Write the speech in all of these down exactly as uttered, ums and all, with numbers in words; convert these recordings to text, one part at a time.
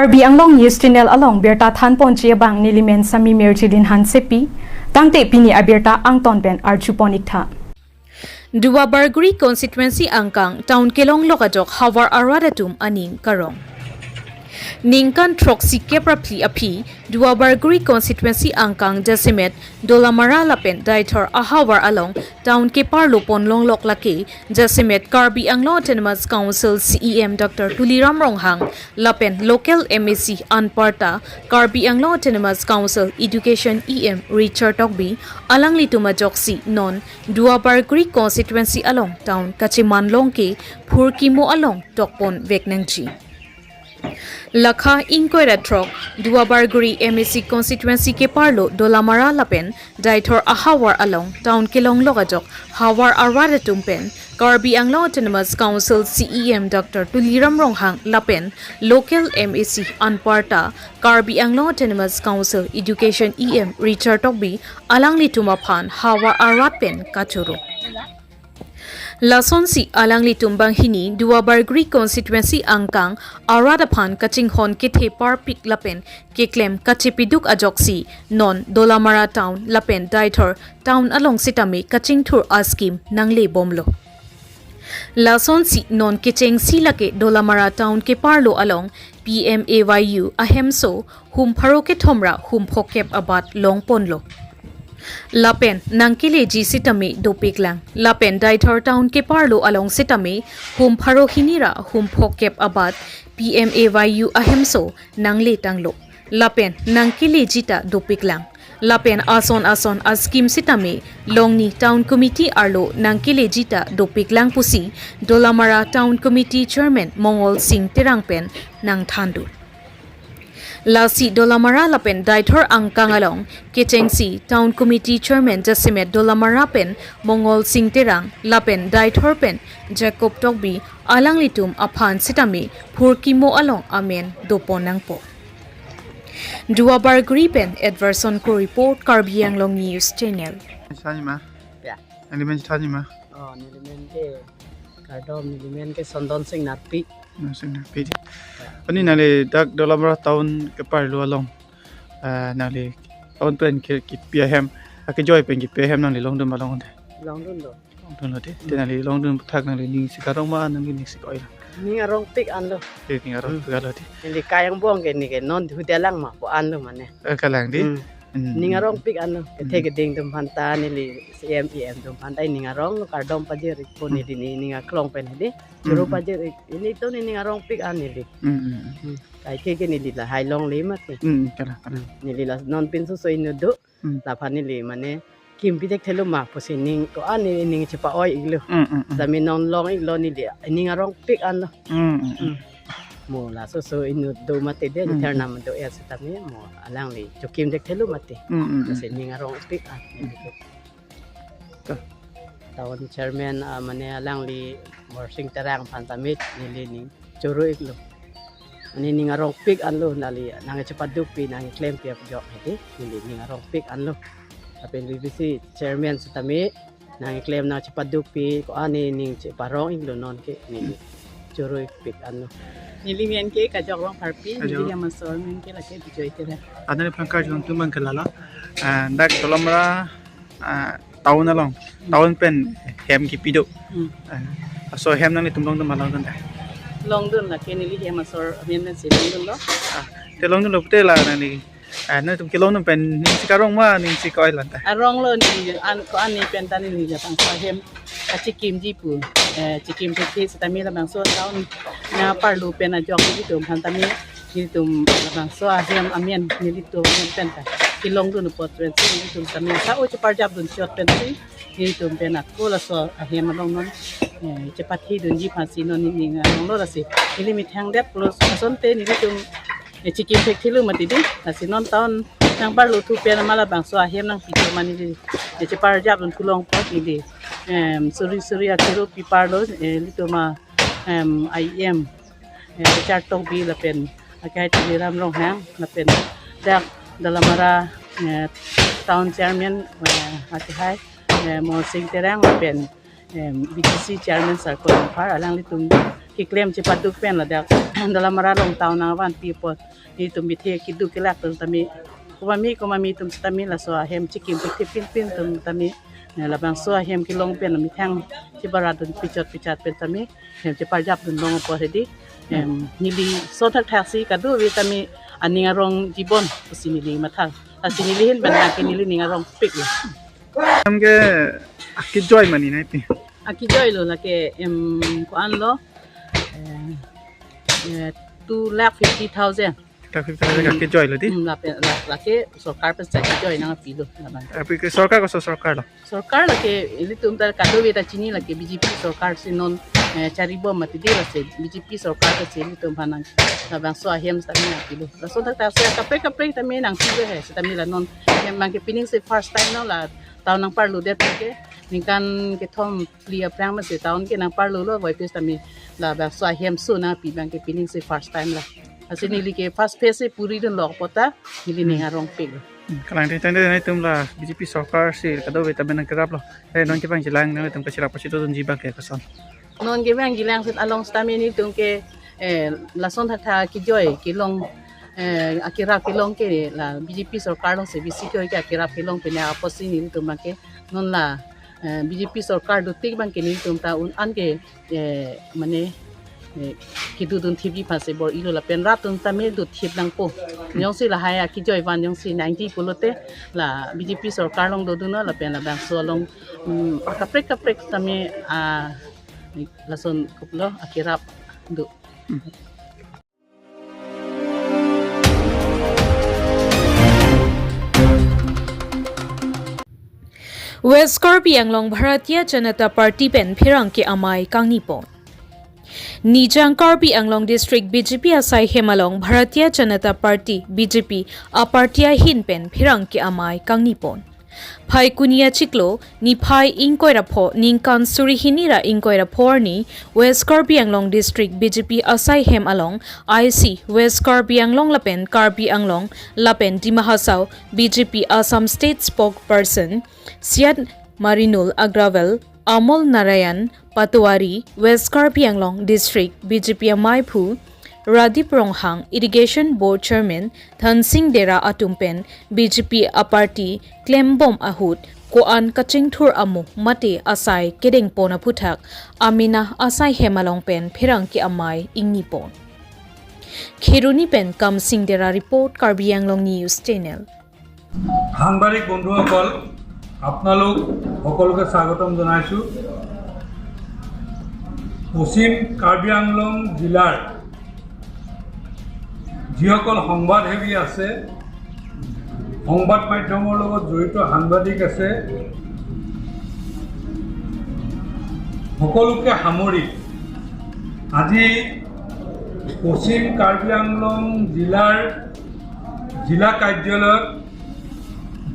Karbi Anglong News Channel along birta thanponji abang nelimen Sami Mirjilin Hansepi, tangte pini abirta angton pen arjupon iktha. Duarbagori constituency angkang town kelong lok ajok havar arat atum aning karong. Ningkan throksi kep ra phli aphi, Duarbagori constituency angkang jasemet Dolamara lapen Deithor ahavar along town keparlo pon longlok lake, jasemet Karbi Anglong Autonomous Council C E M Doctor Tuliram Ronghang lapen local M A C anparta Karbi Anglong Autonomous Council Education E M Richard Tokbi alanglitum ajoksi non Duarbagori constituency along town kacheman long ke phurkimo along tokpon vek nangji. Lakha ingkoi ra throk, Duarbagori M A C constituency keparlo Dolamara lapen Deithor ahavar along town kelong lok ajok havar arat atum pen Karbi Anglong Autonomous Council C E M Doctor Tuliram Ronghang lapen local M A C anparta Karbi Anglong Autonomous Council Education E M Richard Tokbi alanglitum aphan havar arat pen kachoro. Lasonsi alanglitum banghini Duarbagori constituency angkang arat aphan kachinghon kethe parpik lapen keklem kachepiduk ajoksi non Dolamara town lapen Deithor town along sitame kachingthur a-scheme nangle bomlo. Lasonsi non kechengsi lake Dolamara town keparlo along P M A Y U ahemso hum pharo kethom ra hum phokep abat longponlo. Lapen nangkeleji sitame dopiklang. Lapen Deithor town keparlo along sitame hum pharo hini ra hum phokep abat P M A Y U ahemso nangle tanglo. Lapen nangkeleji ta dopiklang. Lapen ason ason a-scheme sitame longni town committee arlo nangkeleji ta dopiklang pusi Dolamara town committee chairman Mongol Sing Terang pen nangthandu. Lasi Dolamara lapen Deithor angkang along kechengsi town committee chairman jasemet Dolamara pen Mongol Sing Terang lapen Deithor pen Jacob Tokbi alanglitum aphan sitame phurkimo along amen dopon nangpo. Duarbagori pen Edverson Kro report, Karbi Anglong News Channel. Sani ma? Ya. Nangli men sani ma? Oh, neli men ke kardom, neli men ke Sondon Sing Narpi. Nang Sing Narpi di. Ya. Ani nangli dak Dolamara town keparlo along, ah, nangli town pen ke kipi ahem, ake joy pen kipi ahem nangli longdun ma longle? Longdun do. Longdunlo di. Hmm. Te nangli longdun thak nangli ning si karong ma, nangli ning si ke-oi lo? Ning arongpik anlo. Te ning arongpik anlo di. Hmm. Neli kayang bong ke ni ke non hudelang ma po anlo mane. Eh, kalang di. Hmm. Hmm. Ning arongpik anlo. Kethe, hmm, keding atum aphanta neli C M E M atum aphanta ning arong kardom pajir-ikpo, hmm, neli ni ning aklong pen di. Choro, hmm, pajir-ik. Nelitum ni ning arongpik an neli. Hmm, hmm, hmm. Hmm. Kaike ke neli lahai longle mati. Hmm, kalang, kalang. Hmm. Neli la non pinso so inut do. Hmm. Laphan neli mane kim pidet thelo ma pusi ning ko-an neli ning chepa-oi-iklo. Hmm, hmm, hmm. Sami non long-iklo neli ning arongpik anlo. Hmm, hmm, hmm. Hmm. Mo laso so inut do mati de, hmm, ni thar, hmm, nam do ya sitame mo alangli chokimdet thelo mati. Hmm, hmm, hmm. Lasi ning arongpik an. Ka. Town chairman, ah, mane alangli Morsing Terang aphan tame neli ning choro-iklo. Ani ning arongpik anlo, nangli nangchepadukpi, nangklempi apjok hedi, neli ning arongpik anlo. Lapen V V C chairman sitame nangklem nangchepadukpi, ko-an ni ning cheparong-iklo non ke neli choro-ikpik anlo. Neli men ke Kajok Rongpharpi, neli, Kajok, hem asor men ke lake Bijoy Terang. Adani pangkar jong tumang ke lala. Ah, dak Dolamara, ah, town along, town pen hem kipi do. Hmm. Ah, laso hem nanglitum longdun ma longdunde? Longdun, lake neli hem asor amen pen si longdunlo. Ah, te longdunlo pute la nangli, ah, nangtum kelongdun pen ning si karong ma, ning si ke-oi lo ta? Aronglo, ning an ko-an ni pen ta neli labangso ahem kachekimji pu. Eh, chekim thekthe sitame labangso town keparlo pen ajok nelitum aphan tame nelitum labangso ahem amen nelitum amen pen ta kelongdun apot pensi nelitum tame sa o cheparjapdun chot pensi nelitum pen ako laso ahem along non, eh, chepathidunji aphansi non neli ning aronglo lasi neli methangdet pulo asonte nelitum, eh, chekim thekthelo mati di, lasi non town nangparlo thu pen ma labangso ahem nangpi cho ma neli, eh, cheparjapdun thu longpo neli, em, suri suri akero piparlo, eh, ilitum a, em, I M, eh, Richard Tokbi lapen akehai Tuliram Ronghang lapen dak Dolamara, eh, town chairman, eh, akehai, eh, Morsing Terang lapen, em, B T C chairman Sarkol Rongphar alanglitum keklem chepaduk pen ladak Dalamara Rong town nangvanpi apot, nelitum bithe keduk kelak atum tame, komatme komatme atum tame laso ahem chikim pithe pinpin atum tame, eh, labangso ahem kelong pen methang chebarat dun pichot pichat pen tame, hem cheparjap dun long apot hedi. Em, neli lason thakthaksi kadokave tame aning arong jibon pusi neli mathal. Lasi neli ahin pen lake neli ning arongpik lo. Em ke akejoi mani nai pi. Akejoi lo lake, em, ko-an lo, eh, eh, two lakh fifty thousand. Two lakh fifty thousand akejoi lo di. Hmm, lapen, la, lake sorkar pen sa akejoi nangpi lo labang. Api ke sorkar, koso sorkar lo? Sorkar lake ilitum ta kadokave ta chini lake B J P sorkar si non, eh, charibom mati di, lasi B J P sorkar ta si ilitum aphan nang labangso ahem sitame nangpi lo. Lason thakthaksi kaprek kaprek tame nangpi lo he, sitame la non hem abang ke pining si first time lo, la town nangparlo det ke, ningkan kethom phli aphrang masi town ke nangparlo lo, voipes tame labangso ahem so nangpi abang ke pining si first time lo. Lasi neli ke first phase si puri dun lo apot ta neli ning arongpik lo. Hmm, kalang te tangte nelitum la B J P sorkar si kadokave tame nangkerap lo. Eh, non kevangjilang, nelitum kachirap kachito dunji abang ke koson? Non kevangjilang seta along sitame nelitum ke, eh, lason thaktha akejoi kelong, eh, akerap kelong ke la B J P sorkar along si bisi kejoi ke akerap kelong pen apotsi nelitum abang ke non la, eh, B J P sorkar dotik abang ke nelitum ta un-an ke, eh, mane, eh, kedo dunthipji aphan si bor-ilo lapen rat atum tame dothip nangpo. Jongsi lahai akejoi van jongsi nangji pulote la B J P sorkar along dodun lo lapen labangso along, mm, kaprek kaprek tame, ah, lason kopilo akerap do. West Karbi Anglong Bharatiya Janata Party pen pherangke amei kangnipon. Nijang Karbi Anglong District B J P asai hem along Bharatiya Janata Party, B J P, a-party ahin pen pherangke amei kangnipon. Phaikuni achiklo, niphai ingkoi ra pho, ningkan suri hini ra ingkoi ra pho arni, West Karbi Anglong District B J P asai hem along, I C, West Karbi Anglong lapen Karbi Anglong lapen Dima Hasao B J P Assam State Spokesperson, Syed Marinul Agrawal, Amol Narayan Patwari, West Karbi Anglong District B J P amaiphu Radip Ronghang, Irrigation Board Chairman Thansing Dera atum pen B J P a-party klembom ahut ko-an kachingthur amo mate asai kedengpon aphuthak amena asai hem along pen pherangke amei ingnipon. Kheroni pen Kamsing Dera report, Karbi Anglong News Channel. সাংবাদিক বন্ধুসকল, আপোনালোক সকলোকে স্বাগতম জনাইছোঁ। পশ্চিম কাৰ্বি আংলং জিলাৰ যিসকল সংবাদসেৱী আছে, সংবাদ মাধ্যমৰ লগত জড়িত সাংবাদিক আছে, সকলোকে সামৰি আজি পশ্চিম কাৰ্বি আংলং জিলাৰ জিলা কাৰ্যালয়ত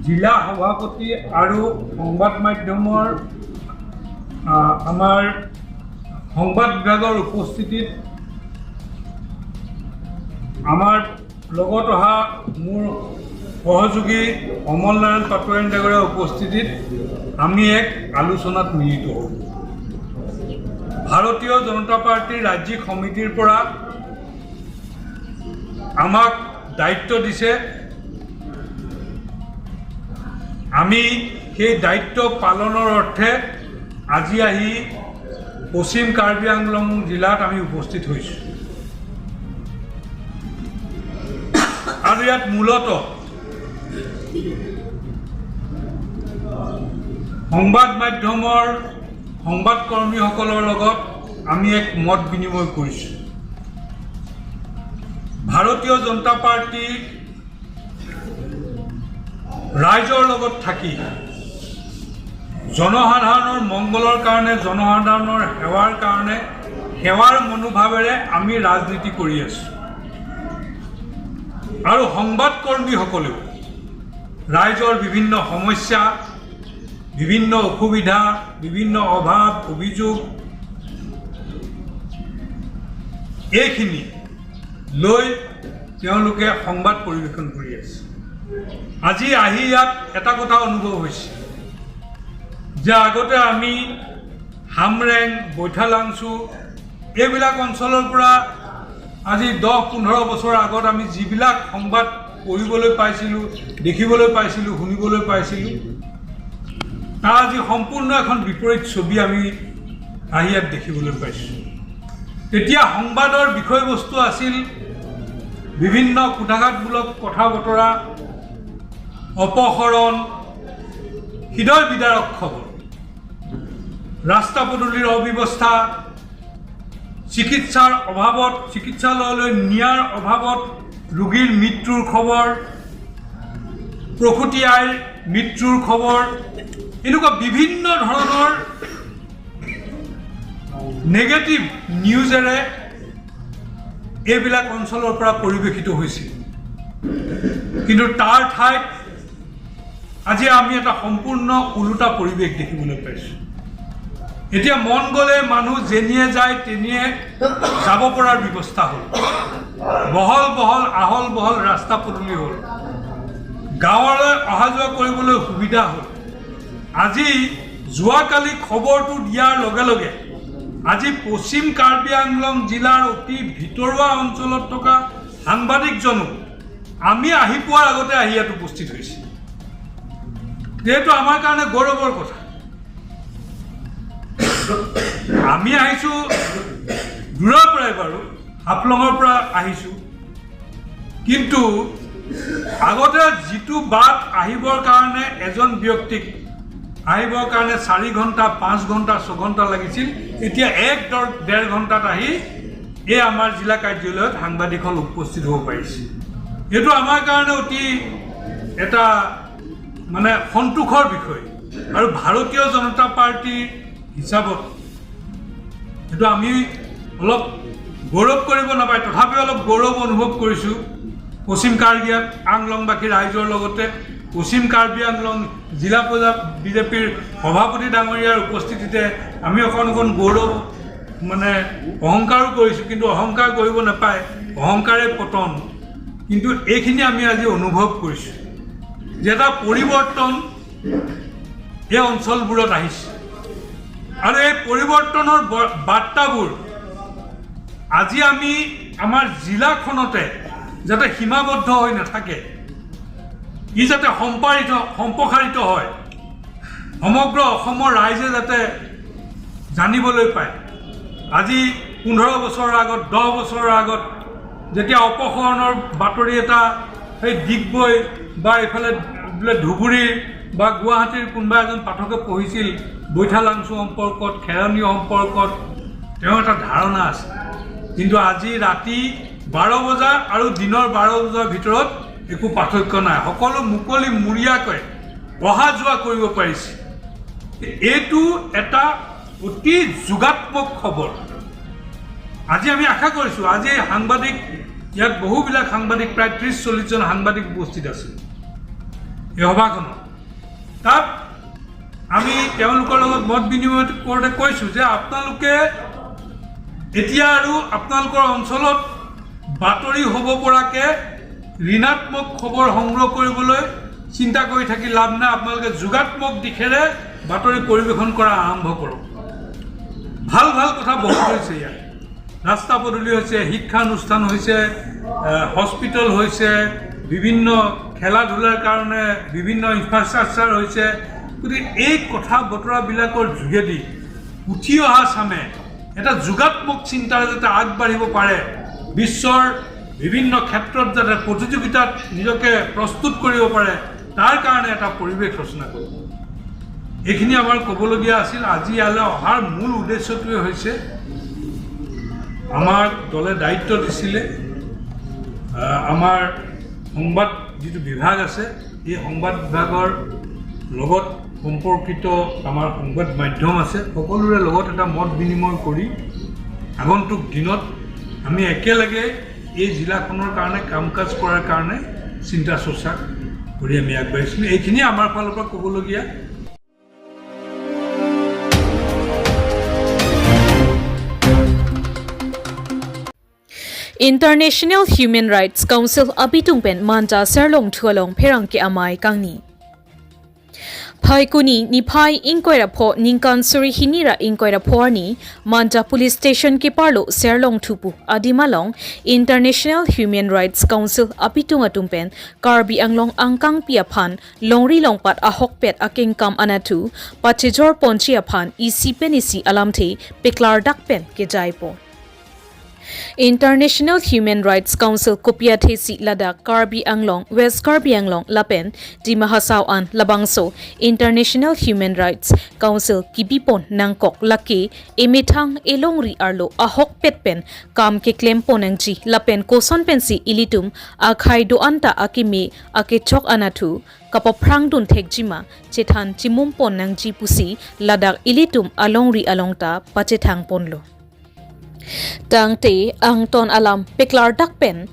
জিলা সভাপতি আৰু সংবাদ মাধ্যমৰ, আ, আমাৰ সংবাদ বিভাগৰ উপস্থিতিত আমাৰ লগত অহা মোৰ সহযোগী অমল নাৰায়ণ পাটোৱাৰী ডাঙৰীয়াৰ উপস্থিতিত আমি এক আলোচনাত মিলিত হ'লোঁ। ভাৰতীয় জনতা পাৰ্টীৰ ৰাজ্যিক সমিতিৰ পৰা আমাক দায়িত্ব দিছে। আমি সেই দায়িত্ব পালনৰ অৰ্থে আজি আহি পশ্চিম কাৰ্বি আংলং জিলাত আমি উপস্থিত হৈছোঁ। আৰু ইয়াত মূলতঃ সংবাদ মাধ্যমৰ সংবাদকৰ্মীসকলৰ লগত আমি এক মত বিনিময় কৰিছোঁ। ভাৰতীয় জনতা পাৰ্টী ৰাইজৰ লগত থাকি জনসাধাৰণৰ মংগলৰ কাৰণে, জনসাধাৰণৰ সেৱাৰ কাৰণে, সেৱাৰ মনোভাৱেৰে আমি ৰাজনীতি কৰি আছোঁ। আৰু সংবাদকৰ্মীসকলেও ৰাইজৰ বিভিন্ন সমস্যা, বিভিন্ন অসুবিধা, বিভিন্ন অভাৱ, অভিযোগ, এইখিনি লৈ তেওঁলোকে সংবাদ পৰিৱেশন কৰি আছে। আজি আহি ইয়াত এটা কথা অনুভৱ হৈছে যে আগতে আমি হামৰেং, বৈঠালাংচু এইবিলাক অঞ্চলৰ পৰা আজি দহ পোন্ধৰ বছৰ আগত আমি যিবিলাক সংবাদ পঢ়িবলৈ পাইছিলোঁ, দেখিবলৈ পাইছিলোঁ, শুনিবলৈ পাইছিলোঁ, তাৰ আজি সম্পূৰ্ণ এখন বিপৰীত ছবি আমি আহি ইয়াত দেখিবলৈ পাইছোঁ। তেতিয়া সংবাদৰ বিষয়বস্তু আছিল বিভিন্ন কুঠাঘাতমূলক কথা বতৰা, অপহৰণ, হৃদয় বিদাৰক খবৰ, ৰাস্তা পদূলিৰ অব্যৱস্থা, চিকিৎসাৰ অভাৱত, চিকিৎসালয়লৈ নিয়াৰ অভাৱত ৰোগীৰ মৃত্যুৰ খবৰ, প্ৰসূতি আইৰ মৃত্যুৰ খবৰ, এনেকুৱা বিভিন্ন ধৰণৰ নিগেটিভ নিউজেৰে এইবিলাক অঞ্চলৰ পৰা পৰিৱেশিত হৈছিল। কিন্তু তাৰ ঠাইত আজি আমি এটা সম্পূৰ্ণ ওলোটা পৰিৱেশ দেখিবলৈ পাইছোঁ। এতিয়া মন গ'লে মানুহ যেনিয়ে যায় তেনিয়ে যাব পৰাৰ ব্যৱস্থা হ'ল। বহল বহল, আহল বহল ৰাস্তা পদূলি হ'ল। গাঁৱলৈ অহা যোৱা কৰিবলৈ সুবিধা হ'ল। আজি যোৱাকালি খবৰটো দিয়াৰ লগে লগে আজি পশ্চিম কাৰ্বি আংলং জিলাৰ অতি ভিতৰুৱা অঞ্চলত থকা সাংবাদিকজনো আমি আহি পোৱাৰ আগতে আহি ইয়াত উপস্থিত হৈছে। এইটো আমাৰ কাৰণে গৌৰৱৰ কথা। আমি আহিছোঁ দূৰৰ পৰাই, বাৰু হাফলঙৰ পৰা আহিছোঁ, কিন্তু আগতে যিটো বাট আহিবৰ কাৰণে এজন ব্যক্তিক আহিবৰ কাৰণে চাৰি ঘণ্টা, পাঁচ ঘণ্টা, ছঘণ্টা লাগিছিল, এতিয়া এক ডৰ-, ডেৰ ঘণ্টাত আহি এই আমাৰ জিলা কাৰ্যালয়ত সাংবাদিকসকল উপস্থিত হ'ব পাৰিছে। এইটো আমাৰ কাৰণে অতি এটা মানে সন্তোষৰ বিষয়। আৰু ভাৰতীয় জনতা পাৰ্টি হিচাপত এইটো আমি অলপ গৌৰৱ কৰিব নাপায়, তথাপিও অলপ গৌৰৱ অনুভৱ কৰিছোঁ। পশ্চিম কাৰ্বি আংলংবাসী ৰাইজৰ লগতে পশ্চিম কাৰ্বি আংলং জিলা পৰ্যায় বিজেপিৰ সভাপতি ডাঙৰীয়াৰ উপস্থিতিতে আমি অকণ অকণ গৌৰৱ, মানে, অহংকাৰো কৰিছোঁ, কিন্তু অহংকাৰ কৰিব নাপায়, অহংকাৰে পতন। কিন্তু এইখিনি আমি আজি অনুভৱ কৰিছোঁ যে এটা পৰিৱৰ্তন এই অঞ্চলবোৰত আহিছে। আৰু এই পৰিৱৰ্তনৰ ব-, বাৰ্তাবোৰ আজি আমি আমাৰ জিলাখনতে যাতে সীমাবদ্ধ হৈ নাথাকে, ই যাতে সম্পাৰিত, সম্প্ৰসাৰিত হয়, সমগ্ৰ অসমৰ ৰাইজে যাতে জানিবলৈ পায়। আজি পোন্ধৰ বছৰৰ আগত, দহ বছৰৰ আগত যেতিয়া অপহৰণৰ বাতৰি এটা সেই ডিগবৈ বা এইফালে বোলে ধুবুৰীৰ বা গুৱাহাটীৰ কোনোবা এজন পাঠকে পঢ়িছিল, বৈঠালাংচু সম্পৰ্কত, খেৰণি সম্পৰ্কত, তেওঁৰ এটা ধাৰণা আছে। কিন্তু আজি ৰাতি বাৰ বজা আৰু দিনৰ বাৰ বজাৰ ভিতৰত একো পাৰ্থক্য নাই, সকলো মুকলি মুৰীয়াকৈ অহা যোৱা কৰিব পাৰিছে। এইটো এটা অতি যোগাত্মক খবৰ। আজি আমি আশা কৰিছোঁ, আজি সাংবাদিক, ইয়াত বহুবিলাক সাংবাদিক, প্ৰায় ত্ৰিশ চল্লিশজন সাংবাদিক উপস্থিত আছিল এই সভাখনত। তাত আমি তেওঁলোকৰ লগত মত বিনিময় কৰোঁতে কৈছোঁ যে আপোনালোকে এতিয়া আৰু আপোনালোকৰ অঞ্চলত বাতৰি হ'ব পৰাকে ঋণাত্মক খবৰ সংগ্ৰহ কৰিবলৈ চিন্তা কৰি থাকি লাভ নাই। আপোনালোকে যোগাত্মক দিশেৰে বাতৰি পৰিৱেশন কৰা আৰম্ভ কৰক। ভাল ভাল কথা বহুত হৈছে ইয়াত। ৰাস্তা পদূলি হৈছে, শিক্ষানুষ্ঠান হৈছে, এ, হস্পিটেল হৈছে, বিভিন্ন খেলা ধূলাৰ কাৰণে বিভিন্ন ইনফ্ৰাষ্ট্ৰাকচাৰ হৈছে। গতিকে এই কথা বতৰাবিলাকৰ যোগেদি উঠি অহা চামে এটা যোগাত্মক চিন্তাৰে যাতে আগবাঢ়িব পাৰে, বিশ্বৰ বিভিন্ন ক্ষেত্ৰত যাতে প্ৰতিযোগিতাত নিজকে প্ৰস্তুত কৰিব পাৰে, তাৰ কাৰণে এটা পৰিৱেশ ৰচনা কৰিব। এইখিনি আমাৰ ক'বলগীয়া আছিল। আজি ইয়ালৈ অহাৰ মূল উদ্দেশ্যটোৱে হৈছে, আমাক দলে দায়িত্ব দিছিলে, আহ, আমাৰ সংবাদ যিটো বিভাগ আছে, এই সংবাদ বিভাগৰ লগত সম্পৰ্কিত আমাৰ সংবাদ মাধ্যম আছে, সকলোৰে লগত এটা মত বিনিময় কৰি আগন্তুক দিনত আমি একেলগে এই জিলাখনৰ কাৰণে কাম কাজ কৰাৰ কাৰণে চিন্তা চৰ্চা কৰি আমি আগবাঢ়িছিলোঁ। এইখিনি আমাৰ ফালৰ পৰা ক'বলগীয়া। International Human Rights Council abitung pen Manta Serlongthu along pherangke amei kangni. Phaikuni niphai ingkoi ra pho ningkan suri hini ra ingkoi ra pho arni Manja Police Station keparlo Serlongthu pu adim along International Human Rights Council apitung atum pen Karbi Anglong angkangpi aphan longri longpat ahokpet akengkam anatthu pachejor ponji aphan isi pen isi alamthe peklardak pen kejaipo. International Human Rights Council kopi athesi ladak Karbi Anglong, West Karbi Anglong lapen Dima Hasao an labangso International Human Rights Council kebipon nangkok lake emethang elongri arlo ahokpet pen kam keklempon nangji lapen koson pensi ilitum akhei do-an ta akeme akechok anatthu kapaphrangdun thekjima chethan chimumpon nangji pusi ladak ilitum alongri along ta pachethangponlo. Tangte angton alam peklardak pen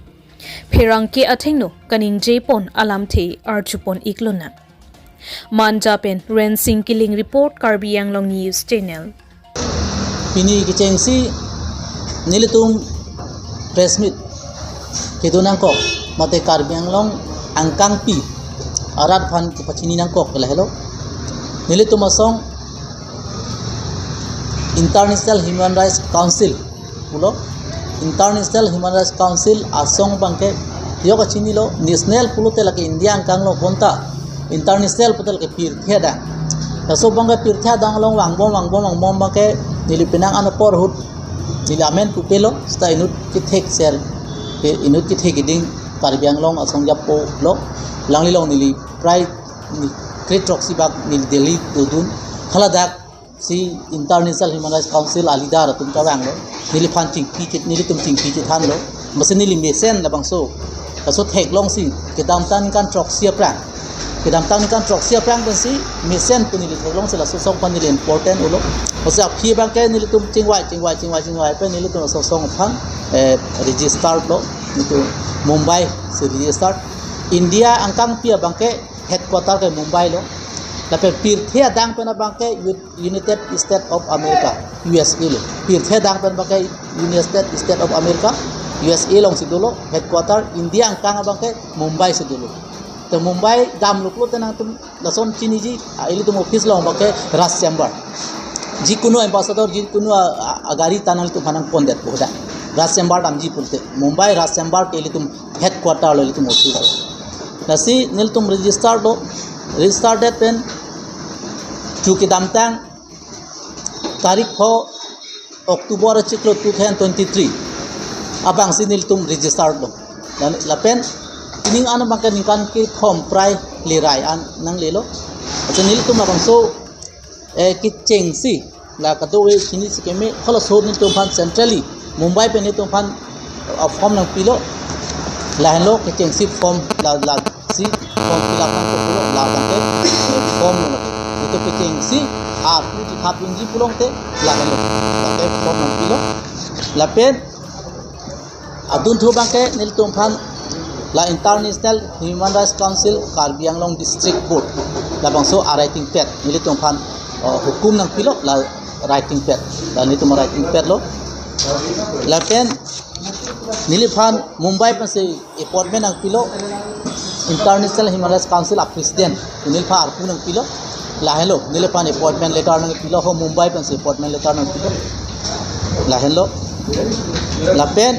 pherangke athengno kaningjepon alamthe arjupon iklonang. Manja pen Rensing Killing report, Karbi Anglong News Channel. Pini kechengsi nelitum press meet kedo nangkok mate Karbi Anglong angkangpi arat aphan kepachini nangkok lahelo. Nelitum asong International Human Rights Council pulo. International Human Rights Council asong abangke yok kachinilo, national pulote lake India angkang lo bonta international pulote lake pirthe adang. Laso abangke pirthe adang along vangbom vangbom vangbom abangke neli penang an apor ahut neli amen pupelo, seta inut kethek ser, ke inut kethek keding Karbi Anglong asong japo lo. Langlilong neli prai ni kre throksi bak neli Delhi dodun. Haladak si International Human Rights Council a leader atum kevanglo. Neliphan chingki chit, nelitum chingki chethanlo. Masi neli mesen labangso. Laso theklongsi kedamtang ningkan throksi aphrang, kedamtang ningkan throksi aphrang pensi mesen pu neli theklongsi laso asong aphan neli important ulo. Masi aphi abangke nelitum chingvai chingvai chingvai chingvai pen nelitum laso asong aphan, eh, registered lo. Nelitum Mumbai si registered. India angkangpi abangke headquarter ke Mumbai lo. Lapen pirthe adang pen abangke U-, United States of America, U S A lo. Pirthe adang pen abangke United States of America, U S A alongsi dolo. Headquarter India angkang abangke Mumbai si dolo. Te Mumbai damluk lote nangtum lason chiniji, ah, ilitum office along abangke Raj Chamber. Jikunu ambassador, jikunu a, a, agari ta nangtum aphan nangpondetpo dak. Raj Chamber damji pulote. Mumbai Raj Chamber ke ilitum headquarter lo, ilitum office lo. Lasi nelitum registered lo, registered det pen chu kedamtang tarik pho October achiklo two thousand twenty-three abangsi nelitum registered lo. Dan lapen ining an abangke ningkan kethom prai lerai an nanglelo. Acha nelitum labangso, eh, kechengsi la kado-e chini si keme, halaso nelitum aphan centrally Mumbai pen nelitum aphan, uh, form nangpilo. Lahenlo kechengsi form la, lasi form fill up nangkoklo, labangke form lo. Nelitum kechengsi arpu chethap dunji pulote lahenlo, labangke form nangpilo. Lapen adunthu abangke nelitum aphan la International Human Rights Council Karbi Anglong District Board labangso a writing pad nelitum aphan, uh, hukum nangpilo, la writing pad, la nelitum writing pad lo. Lapen neliphan Mumbai pensi appointment nangpilo, International Human Rights Council a president, neliphan arpu nangpilo. Lahenlo, neliphan appointment letter nangpilo, ho Mumbai pensi appointment letter nangpilo. Lahenlo. Lapen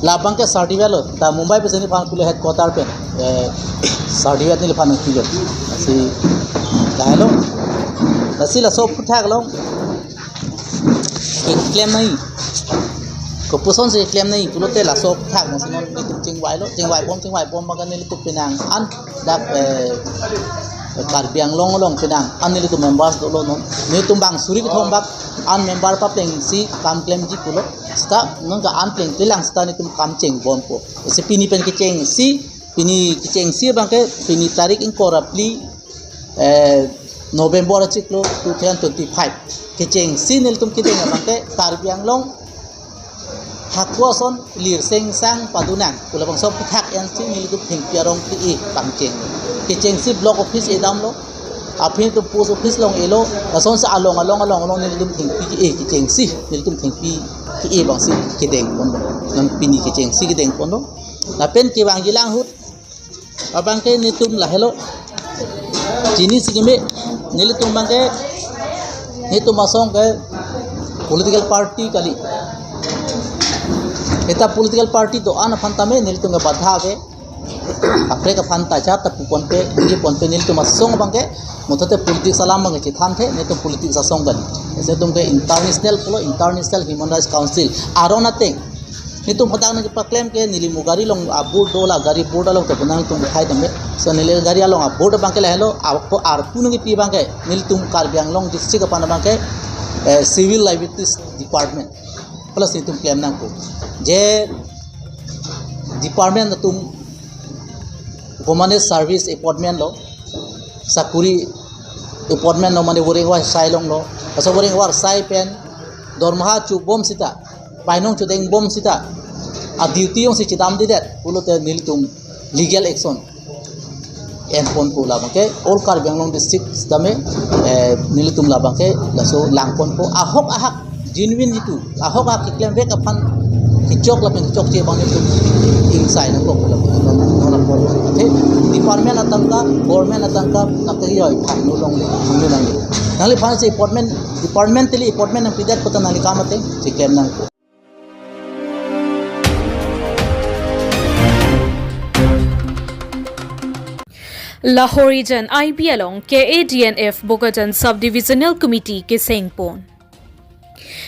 labangke certificate lo, ta Mumbai pensi neliphan pilo headquarter pen, eh, certificate neliphan nangpilo. Lasi lahenlo. Lasi laso aphuthak along keklem nangji, kopuson si keklem nangji pulote laso aphuthak along si non nelitum chingvailo, chingvaibom chingvaibom abangke nelitum penang an dak, eh, Karbi Anglong along penang an nelitum members dolo non. Nelitum bang suri kethom bak an member paplengsi kam klemji pulo. Seta nonke an plengple lang seta nelitum kam chengbompo. Si pini pen kechengsi, pini kechengsi abangke pini tarik ingkoi ra phli, eh, November achiklo two thousand twenty-five. Kechengsi nelitum kedeng abangke Karbi Anglong hako ason lir sengsang padunang pu labangso aphuthak ensi nelitum thengpi arong ke-e pangcheng. Kechengsi block office edamlo, aphi nelitum post office along elo, lasonsi along along along along nelitum thengpi ke-e, kechengsi nelitum thengpi ke-e abangsi kedengponlo. Non pini kechengsi kedengponlo. Lapen kevangjilang ahut abangke nelitum lahelo. Chinisi keme, nelitum abangke, nelitum asong ke political party kali. Eta political party do-an aphan tame nelitum ke badha ke, kaprek aphan ta cha ta pu ponpe, pu ponpe, nelitum asong abangke, muthot te politics alam abangke chethanthe, nelitum politics asong kali. Ese atum ke international pulo, International Human Rights Council aron ateng. Nelitum hadak nangpaklem ke neli mo gari along a-board do, la gari board along ta penang tum khai tame. So neli gari along a-board abangke lahelo, apo arpu nangkepi abangke, nelitum Karbi Anglong district aphan abangke, eh, Civil Liberties Department. Plus nelitum klem nangpo. Je department atum government service appointment lo, sakuri appointment lo, mane voreng varsai longlo. Laso voreng varsai pen dormaha chubom sita, painong chudeng bom sita, a-duty jongsi chedamdedet pulote nelitum legal action en ponpo. Labangke all Karbi Anglong district tame, eh, nelitum labangke laso lang ponpo, ahok ahak genuine jitu, ahok ahak keklemvek aphan kechok lapen kechokche abang nelitum ingsai nangkok labang non apor. Athe department atangka, government atangka, nangkehoi phangno longle, phangno nangle. Nangliphan si appointment, department tili appointment nangpidet puta nangli kam ateng cheklem nangpo. Lahorijan I P along K A D N F Bokajan Sub-Divisional Committee keseng pon.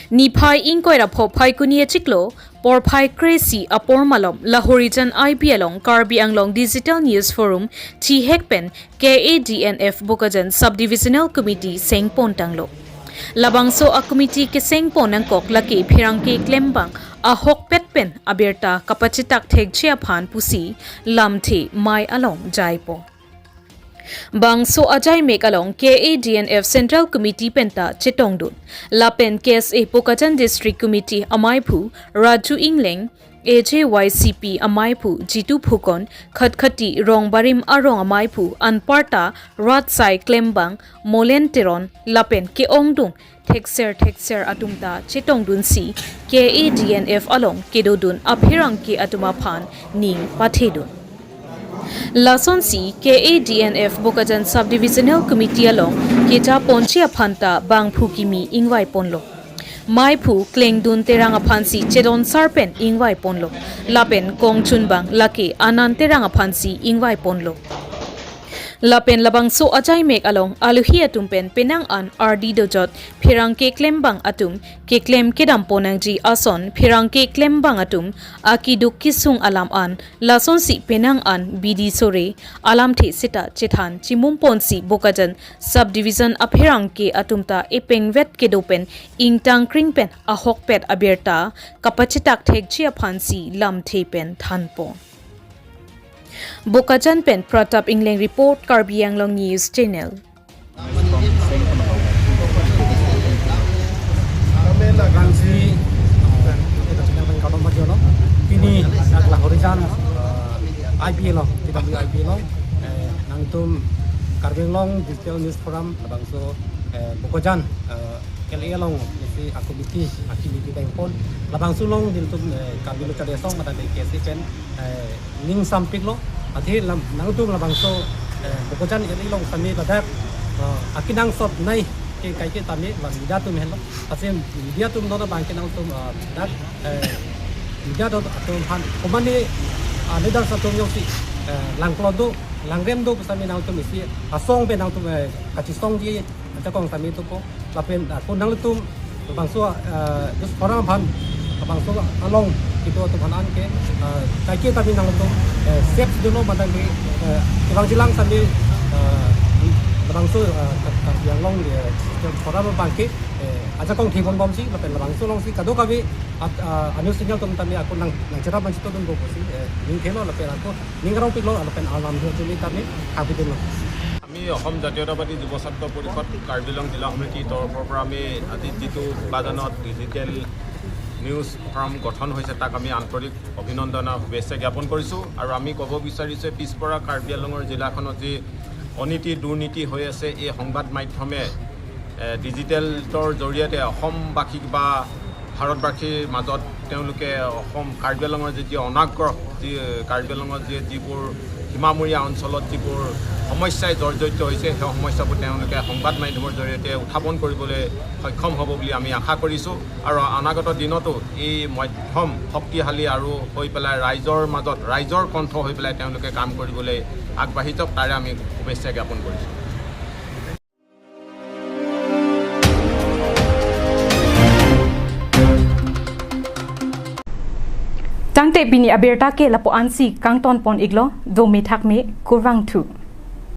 Niphai ingkoi ra pho Phaikuni achiklo, porphai kre-isi apor malom, Lahorijan I P along Karbi Anglong Digital News Forum chihek pen K A D N F Bokajan Sub-Divisional Committee seng pon tanglo. Labangso a-committee keseng pon nangkok lake pherangke klembang ahokpet pen abirta kapachetak thekji aphan pusi lamthe mei along jaipo. Bangso ajaimek along K A D N F Central Committee penta chetongdun. Lapen K S A Bokajan District Committee amaiphu Raju Engleng, A J Y C P amaiphu Jitu Phukon, Khatkhati Rongbarim arong amaiphu anparta rat asai klembang Molen Teron, lapen ke-ongdung thekser thekser atum ta chetongdunsi K A D N F along kedodun apherangke atum aphan ning pathedun. Lasonsi K A D N F Bokajan Sub-Divisional Committee along keja ponji aphan ta bangphu kimi ingvai ponlo. Meiphu Klengdun Terang aphansi chedon sar pen ingvai ponlo. Lapen kongchunbang lake Anan Terang aphansi ingvai ponlo. Lapen labangso ajaimek along alohi atum pen penang an ardi dojot pherangke klembang atum keklem kedam pon nangji ason pherangke klembang atum akeduk kesung alam an lasonsi penang an bidi sore alamthe seta chethan chimum ponsi Bokajan Subdivision apherangke atum ta epengvet kedo pen ingtang kring pen ahokpet abirta kapachetak thekji aphansi lamthe pen than pon. Bokajan pen Pratap Engleng report, Karbi Anglong News Channel. Langsi, eh, kardom pajolo. Pini dak Lahorijan, eh, I P along, T W I P along, eh, nangtum Karbi Anglong Digital News Forum, labangso, eh, Bokajan, eh, L A along, isi a-committee, a-committee dengpon, labangso along nelitum, eh, Karbi Lo Charli Asong, mate K S A pen, eh, ning sampiklo, athe lam, nangtum labangso, eh, Bokajan L A along sami ladak, eh, akenangsot nei ke kaike tame bang media atum henlo, athe media atum non abangke nangtum, eh, dak, eh, media atum aphan, komane, eh, leaders atum jongsi, eh, langklo do, langrem do, sami nangtum isi asong pen nangtum, eh, kachesongji ajakong sami thupo. Lapen, ah, ako nanglitum labangso, ah, dus orang aphan, labangso along kedo atum aphan ke, ah, kaike tame nangtum, eh, safe dolo mate ke, eh, kevangjilang sami, ah, labangso, ah, Kar-, Karbi Anglong, eh, forum abangke, eh, ajakong thibon bomsi, lapen labangso alongsi kadokave at, ah, a-news channel atum tame ako nang, nangcherap nangchitodunpo pusi, eh, ning khelo lapen ako ning arongpiklo, lapen alam ho tumi tame habidunlo. আমি অসম জাতীয়তাবাদী যুৱ ছাত্ৰ পৰিষদ কাৰ্বি আংলং জিলা সমিতিৰ তৰফৰ পৰা আমি আজি যিটো বোকাজানত ডিজিটেল নিউজ ফৰাম গঠন হৈছে, তাক আমি আন্তৰিক অভিনন্দন আৰু শুভেচ্ছা জ্ঞাপন কৰিছোঁ। আৰু আমি ক'ব বিচাৰিছোঁ, পিছপৰা কাৰ্বি আংলঙৰ জিলাখনত যি অনীতি দুৰ্নীতি হৈ আছে, এই সংবাদ মাধ্যমে, এ, ডিজিটেলৰ জৰিয়তে অসমবাসীক বা ভাৰতবাসীৰ মাজত তেওঁলোকে অসম, কাৰ্বি আংলঙৰ যি, যি অনাগ্ৰহ, যি কাৰ্বি আংলঙত যি, যিবোৰ সীমামূৰীয়া অঞ্চলত যিবোৰ সমস্যাই জৰ্জৰিত হৈছে, সেই সমস্যাবোৰ তেওঁলোকে সংবাদ মাধ্যমৰ জৰিয়তে উত্থাপন কৰিবলৈ সক্ষম হ'ব বুলি আমি আশা কৰিছোঁ। আৰু অনাগত দিনতো এই মাধ্যম শক্তিশালী আৰু হৈ পেলাই ৰাইজৰ মাজত, ৰাইজৰ কণ্ঠ হৈ পেলাই তেওঁলোকে কাম কৰিবলৈ আগবাঢ়ি যাওক, তাৰে আমি শুভেচ্ছা জ্ঞাপন কৰিছোঁ। Tangte pini abirta ke lapu-ansi kangton pon iklo, dome thakme, kurvangthu.